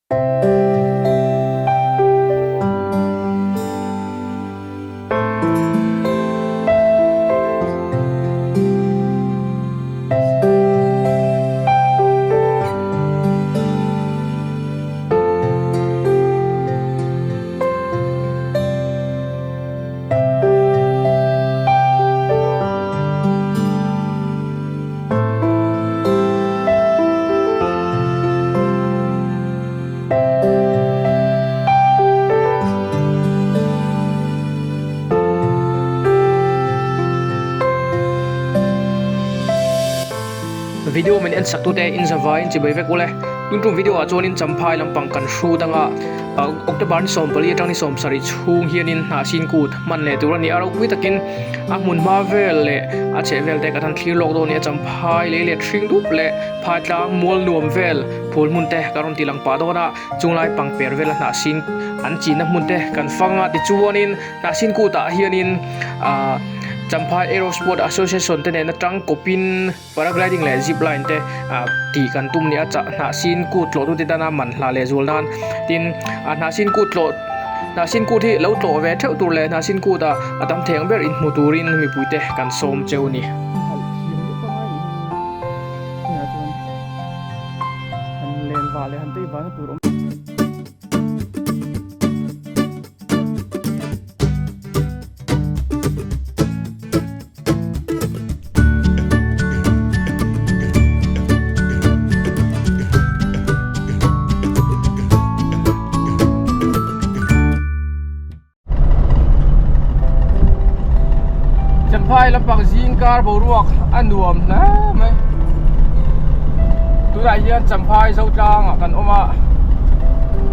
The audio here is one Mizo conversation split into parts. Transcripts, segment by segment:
Video min en sak tute in zavaiin chibai vek ule tun tum video ah chuanin champhai lampang kan hrut anga October ni 14 atang ni 17 chhung hianin hnah sin kut hman leh tur a ni a ropui takin a hmun hma vel leh a chheh vel te kan han thlir lawk dawn a ni a champhai lei let hring dup leh phai tlang mual nuam vel phul hmun te kan rawn ti lang pah dawn a chunglai pangper vela hnah sin an chinna hmun te kan fang a tichuanin hnah sin kutah hianin ahh champhai aerosport association te nen atang kawpin. Paragliding leh zip line te ah tih kan tum nia chah hnah sin kut tlawh tu te tana man hlah leh zual nan tin ah hnah sin kut tlawh hnah sin kut hi lo tlawh ve theuh tur leh hnah sin kut ah a tam thei ang ber inhmu turin mipui te kan sawm cheu a ni. Champhai lampang zing kar boruak a nuam hle mai tunah hian Champhai Zotlang ah kan awm a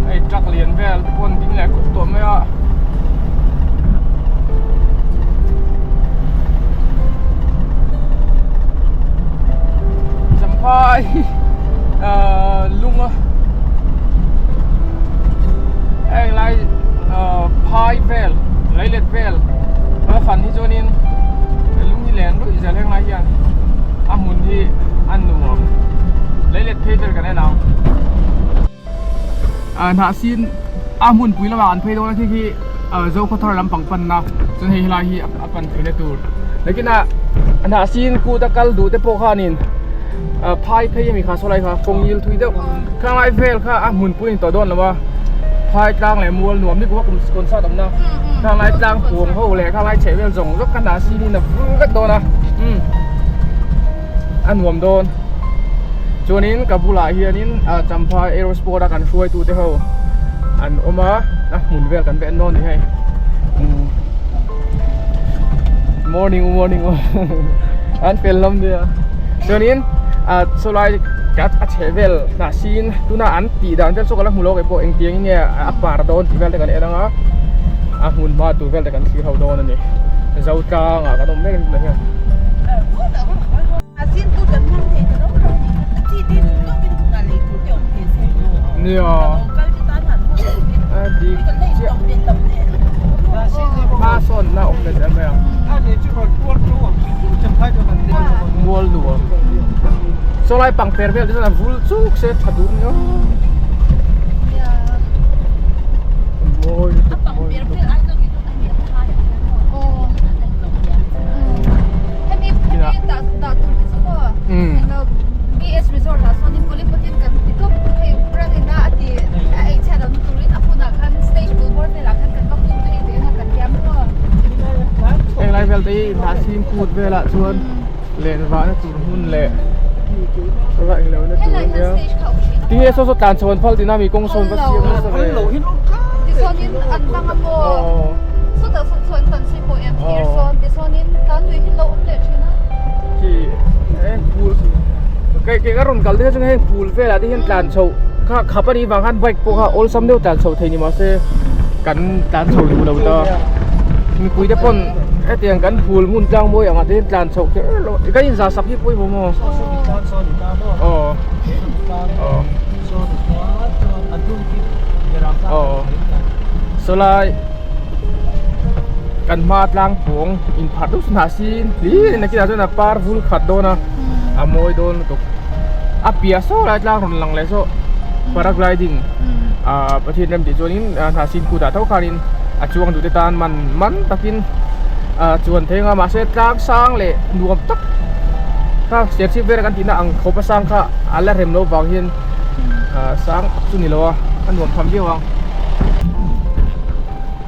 hei truck lian vel te pawh an ding leh khup tawh mai a. Champhai ahh lunga heng lai ahh phai vel leilet vel a fan hi chuanin lung hi len ruih zel heng lai hian a hmun hi a nuam leilet phei vel kan en ang ah hnah sin a hmunpui lamah an phei dawn a khi khi ah zokhawthar lampang panna chuan hei helai hi a pan theihna tur nakinah hnah sin kut a kal duh te pawh khanin ah phai phei ami kha saw lai kha kawng ngil thui deuh khang lai vel kha a hmunpui a ni tawh dawn lo a phai tlang leh mual nuam ni kum concert awmna khang lai tlang pawng ho leh khang lai chheh vel zawng zawng kha hnah sin in a vul vek dawn a umm a nuam dawn chuanin ka bulah hianin ah champhai aerosport a kan hruaitu te ho an awm a a hmun vel kan va en dawn a ni hei umm morning morning an fel hlawm nia chuanin ah sawlai a chheh vel hnah sin tuna an tih dan vel chu ka la hmu lo kei pawh engtiang in nge a par dawn tih vel te kan en ang a a hmun hma tur vel te kan thlir ho dawn a ni Zotlang ah kan awm mek a ni tunah hian. Nia a dik chiah hma sawn na awm leh zel mai ang mual nuam saw lai pangper vel te chuan a vul chuk se tha duh nia mawi lutuk mawi lutuk. Heng lai vel te hi hnahsin kut velah chuan len vahna tur hmun leh va englo na tur ania tinge saw saw tlan chho an phal tina mi kawng sawn va siam nasa ve Kei kei ka rawn kal te chuan heng phul velah te hian tlan chhoh kha khap a nih vang khan bike pawh kha awlsam deuh tlan chhoh thei ni mahse kan tlan chho duh lo ta mipui te pawn hetiang kan phul hmun tlang mawi ang ah te hian tlan chhoh kher lo kan inzah sak hi pawimawh maw aw aw aw sawlai kan hma tlang pawng inpharh deuh chu hnah sin hlir in a kinah chuan a par vul khat dawn a a mawi dawn lutuk a piah saw lai tlang rawn lang leh saw paragliding. Ahh Pathian rem tih chuanin Hnahsin kutah tho khanin a chuang duhte tan man man takin ahh chuan thei anga mahse tlang sang leh nuam tak kha serchhip vel kan tihna ang khawpa sang kha a la rem loh vang hian ahh sang tak chu ni lo a a nuam tham viau ang.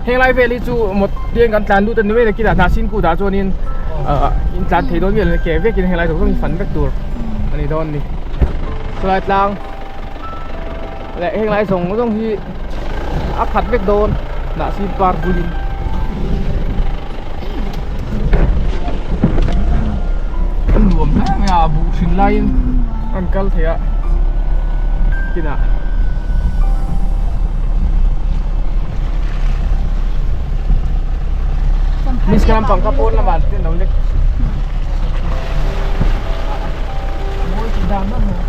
Heng lai vel hi chu mawt leng kan tlan lut a ni mai nakinah Hnahsin kutah chuanin ahh in tlan thei dawn miah lo ke vekin heng lai zawng zawng hi fan vek tur a ni dawn a ni. Chulai tlang. Leh heng lai zawng zawng hi a khat vek dawn hnahsin par bulin a nuam hle mai a buh hrin laiin an kal thei a kinah miss ka lampang kha pawn lamah te an lo lek mawi tih dan dan maw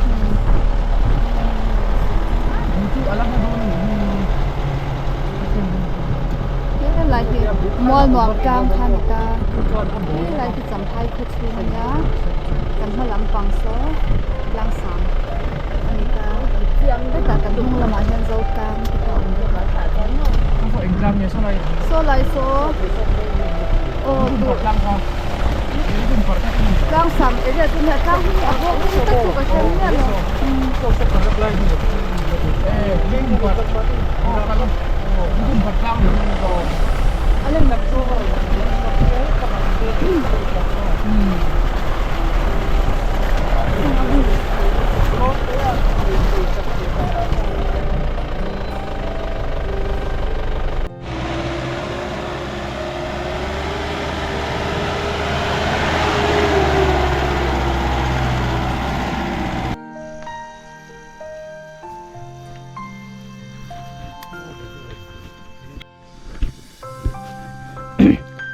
chu ala hma dawn anih hi helai hi mual nuam tlang kha a ni ta helai hi champhai khaw chhung a nia kan hma lampang saw tlang sang a ni ta hetah kan hnung lamah hian zo tlang te pawh a awm bawk a saw lai saw aw tlang sang area chu nia tlang hi a bawk nasa tak chu ka hre miah lo.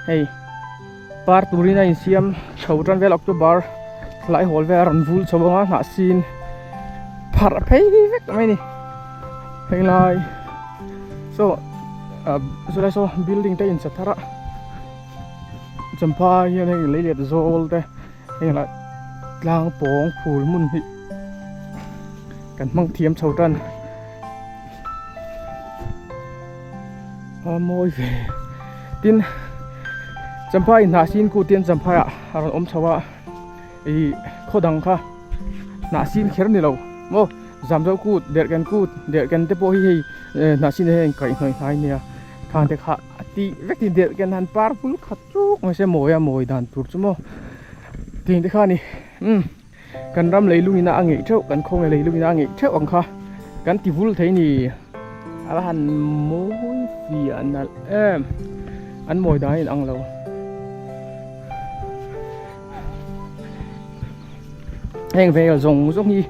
Hei par turin a insiam chho tan vel October thlai hawl vel a rawn vul chho ang a hnah sin pharh phei vek mai a ni henglai saw ah chulai saw building te a insa thar a Champhai hian hei lei let zawl te heng lah tlang pawng phul hmun hi kan hmang thiam chho tan a mawi ve tin Champhai hnah sin kut hian Champhai ah a rawn awm chho a ih khaw dang kha hnah sin kher ni lo maw Zamzo kut derhken kut derhken te pawh hi hei hnah sin ah hian kaihhnawih hnai nia khang te kha a tih vek in derhken han par bul khat chuk mai se mawi a mawi dan tur chu maw tih te kha a ni umm kan ram leilung ina a ngeih theuh kan khawnge leilung ina a ngeih theuh ang kha kan ti vul thei ni a la han mawi fiah nalh em an mawi dan a inang lo. Heng vel zawng zawng hi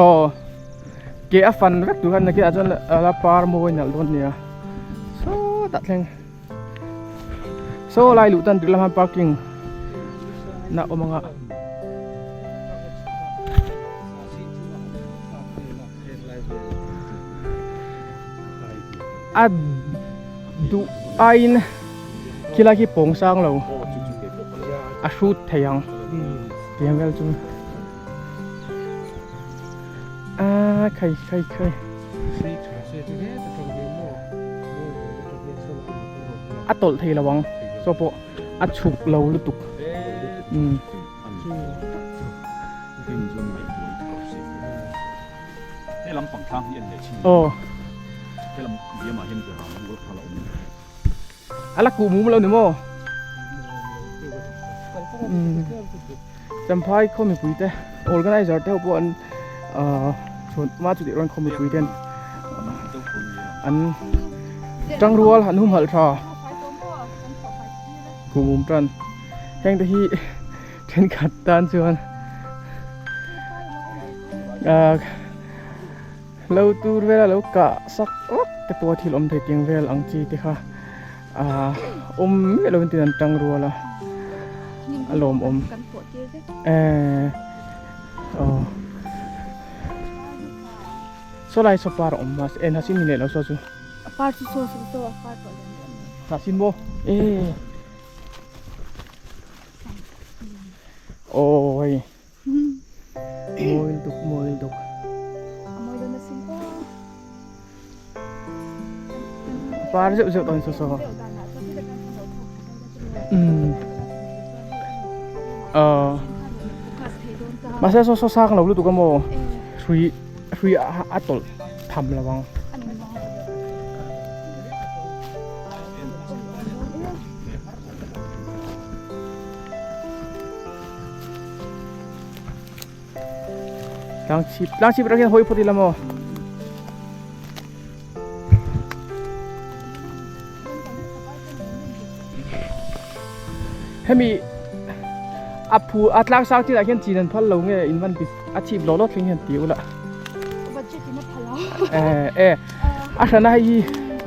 aw ke a fan vek tur khan nakinah chuan a la par mawi nalh dawn nia sawtah thleng saw lai luh tan tir lam hian parking na awm ang a. A duh aiin khilai khi pawng sang lo a hrut thei ang tiang vel chu a khai khai khai a tawlh thei lo ang saw pawh a chhuk lo lutuk umm. Aw a la kuh mum lo ni maw Champhai khaw mipui te organizer te ho pawh an ahh chhuan hma chu tih rawn khaw mipui ten an tangrual an humhalh tha kuh mum tan heng te hi thenkhat tan chuan ahh lo tur vela lo kah sak vak te pawh thil awm thei tiang vel ang chi te kha ahh awm miah lovin tin an tang rual a a lawmawm ehh aw saw lai saw par a awm mahse eh hnahsin ni leh lo saw chu par chu saw saw a par tawh lem lem hnahsin maw eh. Aw hei mawi lutuk mawi lutuk. A mawi dawn asin aw. par zeuh zeuh dawn saw saw umm aw mahse saw saw sang lo lutuk a maw hrui hrui a tawlh tham lo ang. Tlang chhip tlang chhip atang hian hawi phawt ila maw. Hemi a phu a tlang sang chinah hian chin an phal lo nge in van ti a chhip lawh lawh thleng hian ti ula. Budget in a phal a. Eh eh a hrana hei hi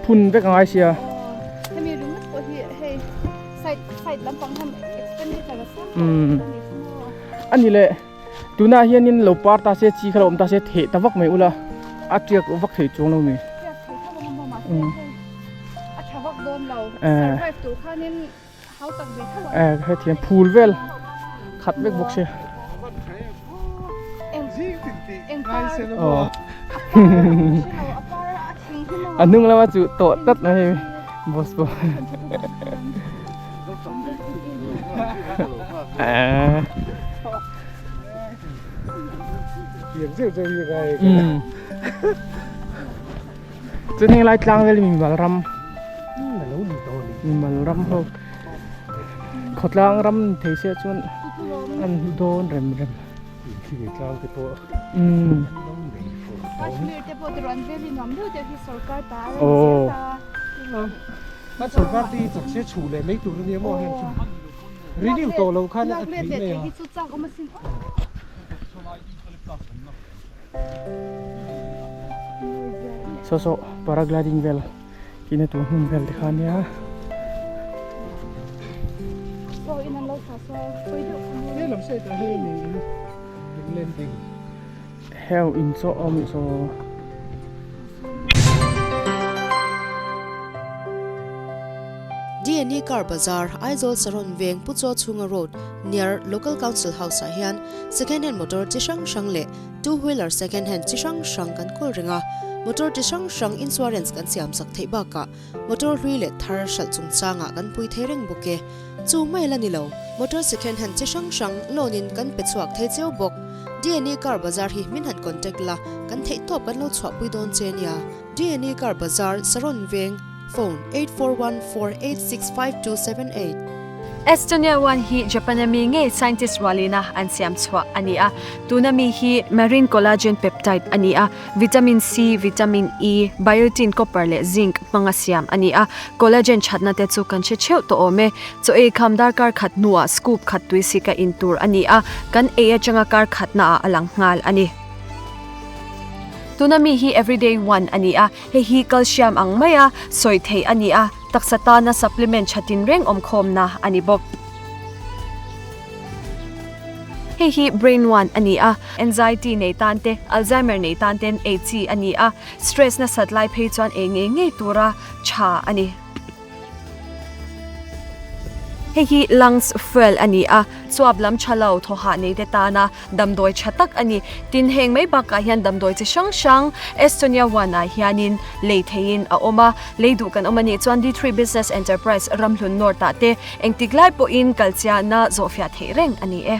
phun vek a ngai sia. Hemi ringawt pawh hi hei side side lampang hian expenditure a sang A ni le, tunah hianin lo par ta se, chi kha lo awm ta se, theh ta vak mai ula, a tiak vak thei chuang lo mi. Tiak thei tho ang maw mahse hei a tha vak dawn lo, survive tur khanin hau tak ve tho ang. Eh hetiang phul vel khat vek bawk se. A hnung lama chu tawh tlat mai hei boss pawh. Chuan heng lai tlang vel hi mimal ram mimal ram ho khawtlang ram ni thei se chuan an hmu dawn rem rem aw. Kan sorkar te hi chak se chhuh leh mai tur a nia maw heng chu renew tawh lo khan a theih mai a. Saw saw paragliding vel tihna tur hmun vel te kha a nia. Heng in chaw a awm saw. DNA Car Bazar, Aizawl Saron Veng Pu Chaw Chhunga Road near Local Council House ah hian second hand motor chi hrang hrang leh two wheeler second hand chi hrang hrang kan kawl reng a, motor chi hrang hrang insurance kan siam sak theih bakah motor hlui leh thar hralh chungchangah kan pui thei reng bawk e. Chu mai la ni lo, motor second hand chi hrang hrang loan in kan pe chhuak thei cheu bawk. DNA Car Bazar hi min han contact la, kan theihtawp kan lo chhuahpui dawn che nia. DNA Car Bazar, Saron Veng, Phone, 8414865278. Estonia one hi Japan a mi ngei scientist rualina an siam chhuah a ni a. Tuna mi hi marine collagen peptide a ni a, vitamin C, vitamin E, biotin, copper leh zinc hmanga siam a ni a. Collagen thatna te chu kan hre theuh tawh awm e. Chaw ei kham darkar khat hnuah scoop khat tui sika in tur a ni a, kan ei atanga kar khatnaah a lang nghal a ni. Tuna mi hi everyday one a ni a, hei hi calcium ang maia sawi theih a ni a, taksa tana supplement tha tinreng awmkhawmna a ni bawk. Hei hi brain one a ni a, anxiety nei tan te, Alzheimer nei tan ten ei chi a ni a, stress nasat lai phei chuan ei ngei ngei tura tha a ni. Hei hi lungs fuel a ni a, chuap lam tha lo thaw hah nei te tana damdawi tha tak a ni. Tin, heng mai bakah hian damdawi chi hrang hrang Estonia one ah hianin lei theihin a awm a, lei duh kan awm a nih chuan D3 Business Enterprise Ramhlun North ah te engtik lai pawhin kalchiahna zawhfiah theih reng a ni e.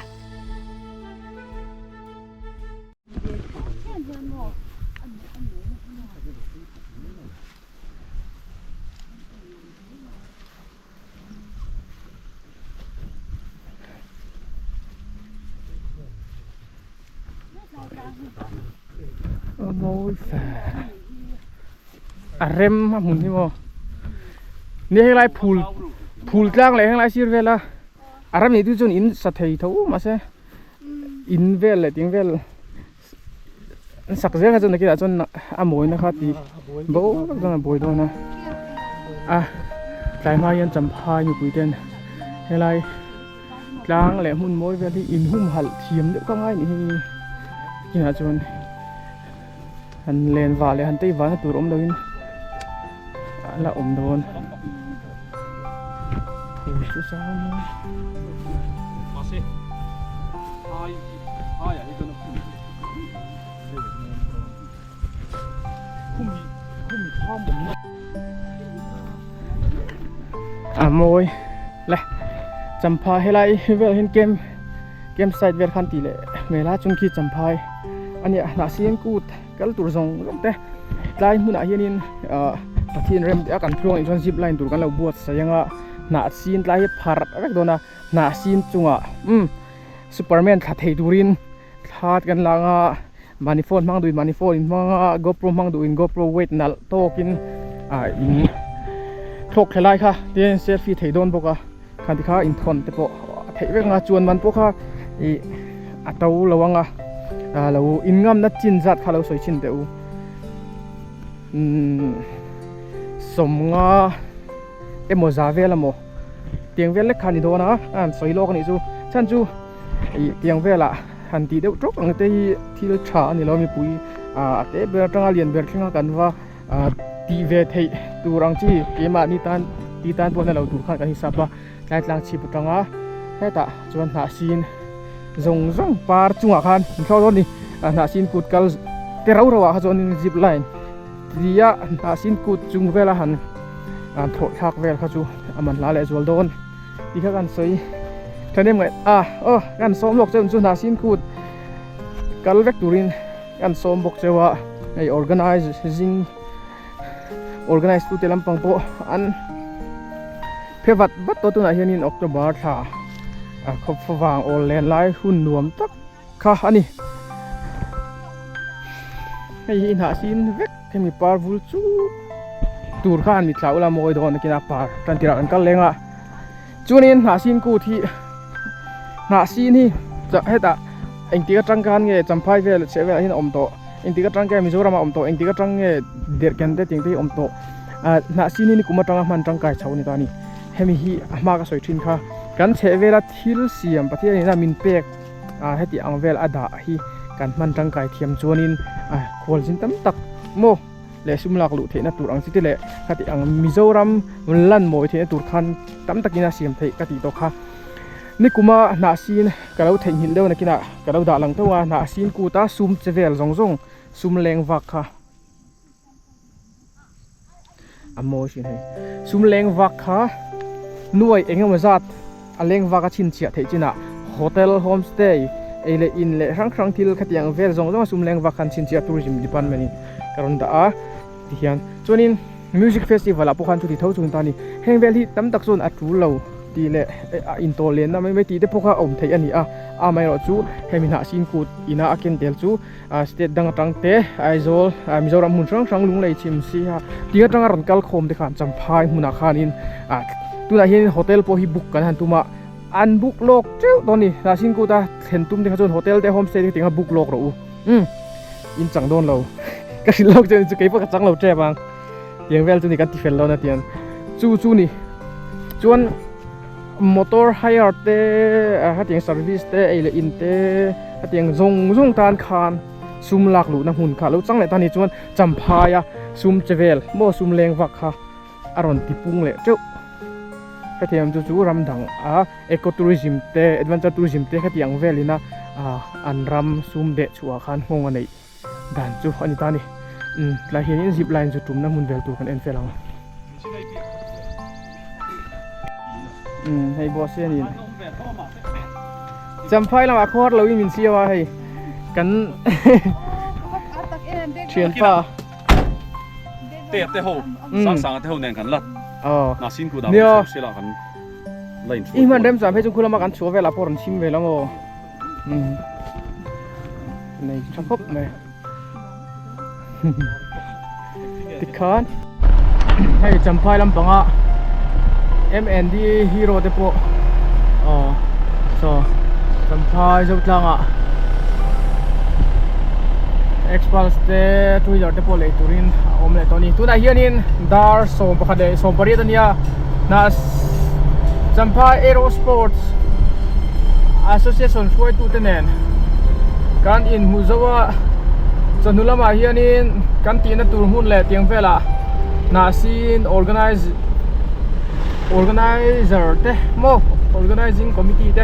A mawi fe a rem a hmun hi maw ni helai phul phul tlang leh helai sir vela a ram nei tu chuan in sa thei tho mahse in vel leh ting vel an sak zel kha chuan nakinah chuan a mawina kha ti bo vek dawn a buai dawn a a tlai hma hian champhai mipui ten helai tlang leh hmun mawi vel hi in humhalh thiam deuh ka ngai anih hi kinah chuan han len vah leh han tei vahna tur awm loin a la awm dawn phul chu sang mawi. mawi le Champhai helai vel hian camp camp site vel khan tih leh hmel a chung khi Champhai a nia hnahsin kut kal tur zawng zawng te tlai hmunah hianin ah Pathian rem tih a kan tluang nih chuan zip line tur kan lo buatsaih anga hnahsin tlai hi pharh vek dawn a hnahsin chungah umm superman thla thei turin thla te kan la anga mahni phone hmang duhin mahni phone in hmang a gopro hmang duhin gopro weight nalh tawkin ah in thlawk thla lai kha tin selfie thei dawn bawk a khan tikha inthawn te pawh a theih vek ang a chuan man pawh kha ih a to lo ang a ah lo in ngamna chin zat kha lo sawi chhin teh u umm sawmnga emaw za vel emaw tiang vel lek kha a ni dawn a a han sawi lawk a nih chu chhan chu ih tiang velah han tih deuh tawk ang te hi thil tha a ni lo mipui ah a te ber atanga lian ber thleng a kan va ah tih ve theih tur ang chi keimahni tan ti tan pawh na lo tur khan kan hisap a tlai tlang chhip atanga hetah chuan hnah sin zawng zawng par chungah khan in thlawk dawn a ni hnah sin kut kal te rau rauh ah kha chuan zip line tia hnah sin kut chung vela han thawh thlak vel kha chu a man hla leh zual dawn tih kha kan sawi thahnem ngaih a aw kan sawm lawk cheu chu hnah sin kut kal vek turin kan sawm bawk cheu a hei organizing organize tute lampang pawh an phe vat vat tawh tunah hianin October thla a khawp favang awl len lai hun nuam tak kha a ni hei hi hnah sin vek hemi par vul chu tur kha han mitthla ula mawi dawn nakin a par tan tirah kan kal leng a chuanin hnah sin kut hi hnah sin hi hetah engtik atang khan nge champhai vel chheh velah hian a awm tawh engtik atang nge Mizoram ah a awm tawh engtik atang nge derhken te tiang te hi a awm tawh ah hnah sin hi nikum atanga hman tangkai chho a ni ta a ni hemi hi a hma ka sawi thin kha kan chheh vela thil siam Pathian ina min pek. ah heti ang vel a dah hi kan hman tangkai thiam chuanin ah khualzin tam tak maw leh sum lak luh theihna tur ang chi te leh khati ang Mizoram lan mawi theihna tur khan tam takin a siam theih ka tih tawh kha nikuma hnah sin ka lo theihnghilh deuh nakinah ka lo dah lang teuh a hnah sin kut a sum che vel zawng zawng sum leng vak kha. A mawi thin hei. Sum leng vak kha nuai eng emaw zat a leng vak a chhinchhiah theih chinah hotel, homestay, ei leh in leh hrang hrang thil khatiang vel zawng zawng a sum leng vak khan chhinchhiah tourism department in ka rawn dah a tihian chuanin music festival ah pawh khan chuti tho chung ta a ni. Heng vel hi tam tak chuan a tul lo. Tih leh a intawh lenna mai mai tih te pawh kha a awm theih a ni a, amaherawh chu hemi hnah sin kut ina a ken tel chu state dang atang te Aizawl Mizoram hmun hrang hrang Lunglei chhim Siha tih atanga rawn kal khawm te khan Champhai hmunah khanin tunah hian hotel pawh hi book kan han tum a, an book lawk teuh dawn a ni hnah sin kut a thlen tum te kha chuan hotel te homestay te tinga book lawk rawh u umm in chang dawn lo ka hrilh lawk che chu keipawh ka chang lo tep ang. Tiang vel chu ni kan ti fel dawn a tiang chu chu ni chuan motor hire te hetiang service te ei leh in te hetiang zawng zawng tan khan sum lak luhna hmun kha lo chang leh ta ni chuan champhai a sum che vel maw sum leng vak kha a rawn ti pung leh teuh hetiang chu chu ram dang a eco tourism te adventure tourism te hetiang velin a an ram sum deh chhuah khan nghawng a neih. Dan chu a ni ta a ni. Umm tlai hianin zip line chu tumna hmun vel tur kan en fel ang. Umm hei boss hianin Champhai lamah khuar loin min siam a hei kan thianpa te te ho sang sang te ho nen kan la na sin ku da sela kan line i man rem cham hei chu khulama kan chhuah velah pawh rawn chim ve lam aw. Nei tha khawp mai tikhan hei champhai lampanga M&D hero te pawh aw saw champhai zotlangah Xpulse te two wheeler te pawh lei turin a awm leh tawh a ni tunah hianin dar 11 leh 18 a nia hnah champhai aero sports association hruaitute nen kan inhmuh zo a chawhnu lamah hianin kan tihna tur hmun leh tiang velah hnahsin organize organizer te maw organizing committee te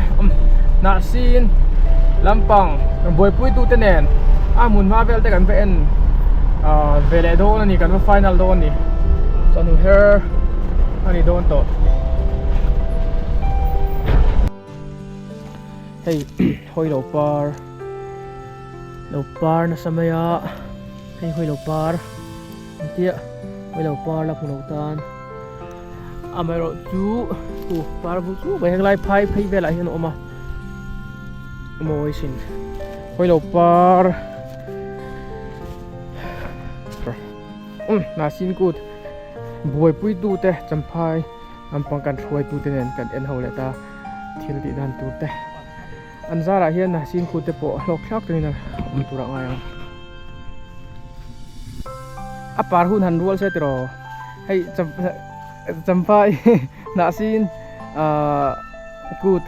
hnahsin lampang buaipuitute nen a hmun hma vel te kan va en ah ve leh dawn a ni kan va final dawn a ni chawhnu her a ni dawn tawh. Hei hawi lo par lo par nasa mai a hei hawi lo par an tia hawi lo par la hmu lo tan amaherawh chu u par vul chu mai heng lai phai phei velah hian a awm a mawi sin hawi lo par um hnahsin kut buaipui tute champhai lampang kan hruaitute nen kan en ho leh ta. Thil tih dan tur te an zarah hian hnahsin kut te pawh hlawk thlak takin a awm tur a ngai ang. A par hun han rual se tiraw hei champhai hnahsin ahh kut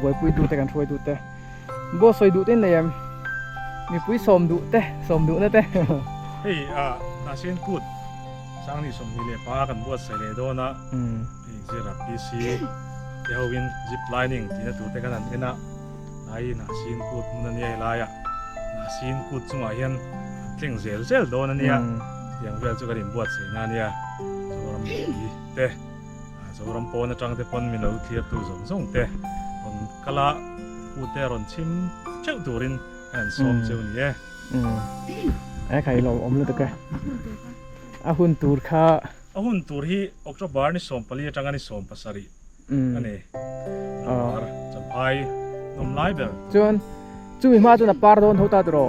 buaipui tu te kan hruai tu te boss sawi duh te in nei em mipui sawm duh te sawm duhna te. Hei hnahsin kut Sangni 25 kan buatsaih leh dawn a. Hei zira PC te ho in zip lining tihna tur te khan an en a, tlai hnahsin kut hmun a nia helai ah hnahsin kut chungah hian an tleng zel zel dawn a nia, chutiang vel chu kan inbuatsaih na a nia, Zoram mipui te Zoram pawn atang te pawn min lo thlir tu zawng zawng te rawn kal a kut te rawn chhim theuh turin kan han sawm cheu a ni e. E khai lo awm lutuk e, a hun tur kha. A hun tur hi October ni 14 atanga ni 17 a ni. Par Champhai nawm lai ber. Chuan chumi hma chuan a par dawn tho ta tiraw?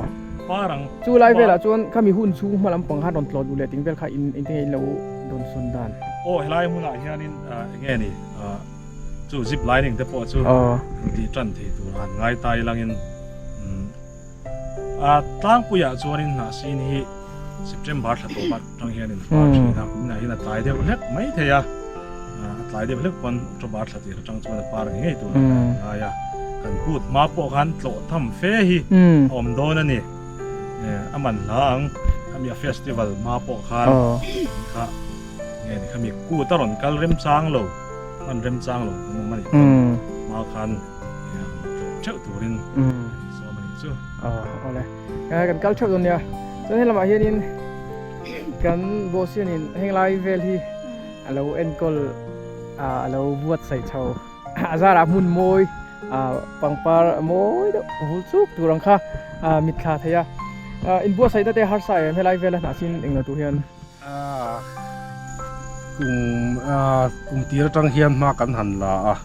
Par ang. Chu lai velah chuan khami hun chhung hma lampang khan rawn tlawt duh leh ting vel kha in engtin nge in lo dawn sawn dan? Aw helai hmunah hianin enge ni chu zip lining te pawh chu an tih tan thei tur a han ngai ta ilangin A tlangpuiah chuanin hnahsin hi September thla tawp atang hianin a par thin a, kuminah hian a tlai deuh hlek mai thei a, a tlai deuh hlek pawn October thla tir atang chuan a par ngei ngei tur a ngai a, kan kut hma pawh khan tlawh tham fe hi a awm dawn a ni, a man hla ang khami a festival hma pawh khan kha nge ni khami kut a rawn kal remchang lo, hman remchang lo kan awm a nih pawn hma khan. Theuh turin sawm a nih chu. Awle kan kal theuh dawn nia. Chuan he lamah hianin kan boss hianin heng lai vel hi a lo enkawl a lo buatsaih chho a zarah hmun mawi pangpar mawi deuh vul chuk tur ang kha mitthla thei a. Inbuatsaihna te harsa em helai vela hnahsin englo tur hian. Kum kum tir atang hian hma kan han la a,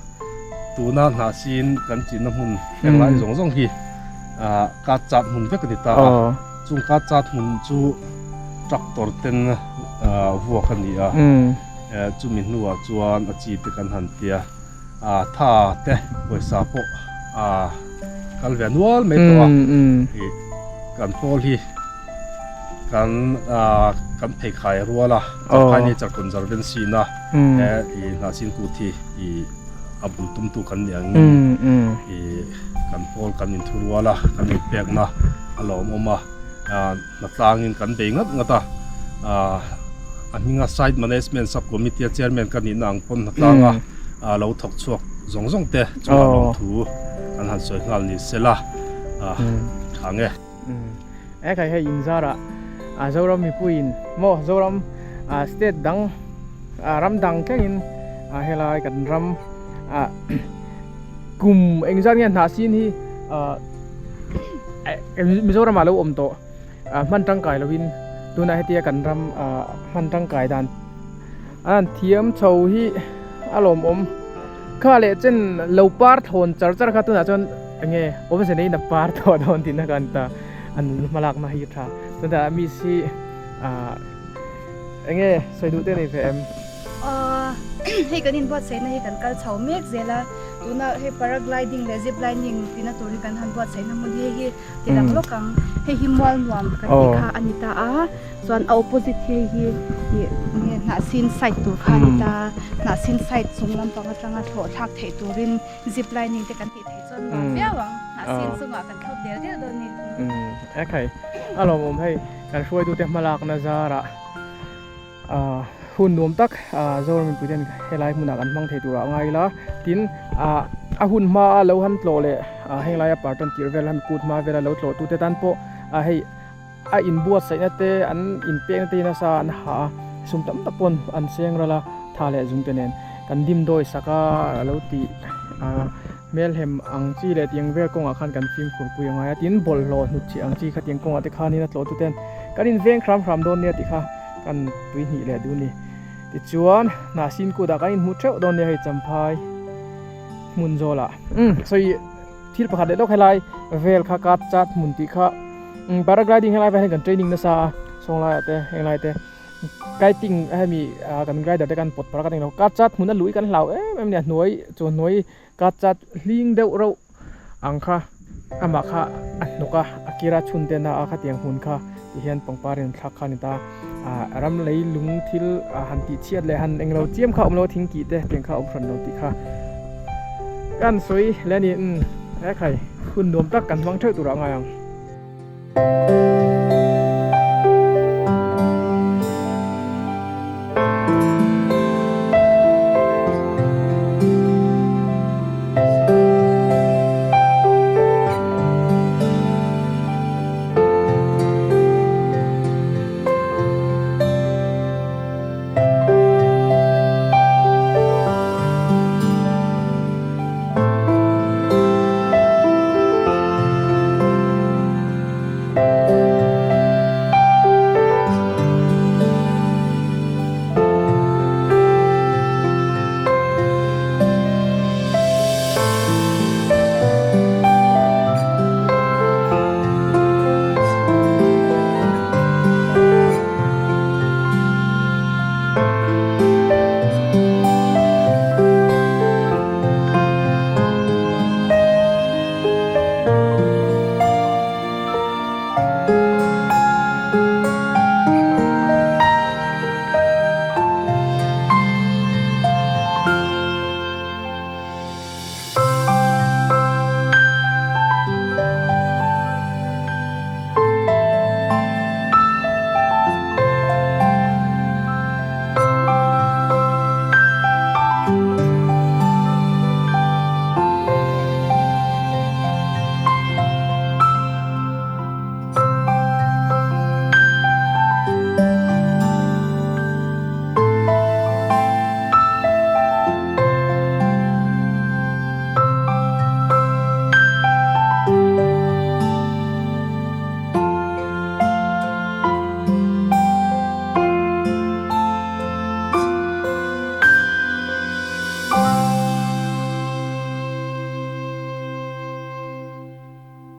tuna hnahsin kan chinna hmun englai zawng zawng hi kat chat hmun vek a ni ta a, chung kat chat hmun chu tractor ten vuak a ni a, chumi hnuah chuan a chi te kan han tia tha te pawisa pawh kal ve nual mai tawh a, kan pawl hi. Kan kan pheikhai rual a, Champhai Nature Conservancy na he i Hnahsin kut hi i a bul tumtu kan ni angin i kan pawl kan inthu rual a, kan inpekna a lawmawm a, hnatlangin kan bei ngat ngat a, a hminga Site Management Sub Committee a Chairman ka nihna ang pawn hnatlanga lo thawk chhuak zawng zawng te chungah lawmthu kan han sawi nghal ni sela tha nge. E khai hei in zarah Zoram mipuiin maw Zoram state dang ram dang thlengin helai kan ram kum engzat nge hnahsin hi Mizoramah lo awm tawh hman tangkai lovin tunah hetia kan ram hman tangkai dan an thiam chho hi a lawmawm. Kha leh chen lo par thawn char char kha tunah chuan enge awmze neiin a par tawh dawn tihna kha a ni ta, an hmalakna hi a tha. Chuan tah miss hi ah enge sawi duh te a nei ve em? Aw hei kan inbuatsaihna hi kan kal chho mek zel a, tuna hei paragliding leh zip lining tihna tur hi kan han buatsaihna hmun hei hi ti lang lawk ang, hei hi mual nuam kan tih kha a ni ta a. Chuan a opposite hi hei hi ih hnahsin side tur kha a ni ta, hnahsin side chung lampang atanga thlawh thlak theih turin zip lining te kan tih theih chuan nuam viau ang, hnahsin chungah kan thlawp del del dawn ni. Umm e khai a lawmawm hei kan hruaitute hmalakna zarah ah hun nuam tak ah Zoram mipui ten helai hmunah kan hmang thei turah a ngai ila tin ah a hun hma a lo han tlawh leh ah henglai a partan tirh vel hemi kut hma vela lo tlawh tute tan pawh ah hei A inbuatsaihna te, an inpekna te hi nasa an ha a, sum tam tak pawn an seng ral a, tha leh zung te nen kan dim dawi sak a, a lo tih a. Hmelhem ang chi leh tiang vel kawngah khan kan fimkhur pui a ngai a, tin bawlhhlawh hnut chih ang chi kha tiang kawngah te khanin a tlawh tuten kan inveng hram hram dawn nia tih kha kan tuihnih leh duh a ni. Tichuan Hnahsin kutah kan inhmu theuh dawn nia hei Champhai hmun zawlah. Umm sawi thil pakhat leh lawk helai vel kha kat chat hmun tih kha umm paragliding helai vel hian kan training nasa a sawnglaiah te henglai te. Kiting hemi kan glider te kan pawt par a kan englo kat chat hmun a luh hi kan hlau em em a ni a hnuai chu hnuai kat chat hling deuh reuh ang kha amah kha a hnawk a a kira chhun te na a khatiang hmun kha ti hian pangpar in thlak kha a ni ta ah ram lei lung thil han tih chhiat leh han englo chiam kha a awm lo a thing kih te tiang kha a awm hran lo tih kha kan sawi hle a ni umm he khai hun nuam tak kan hmang theuh turah a ngai ang.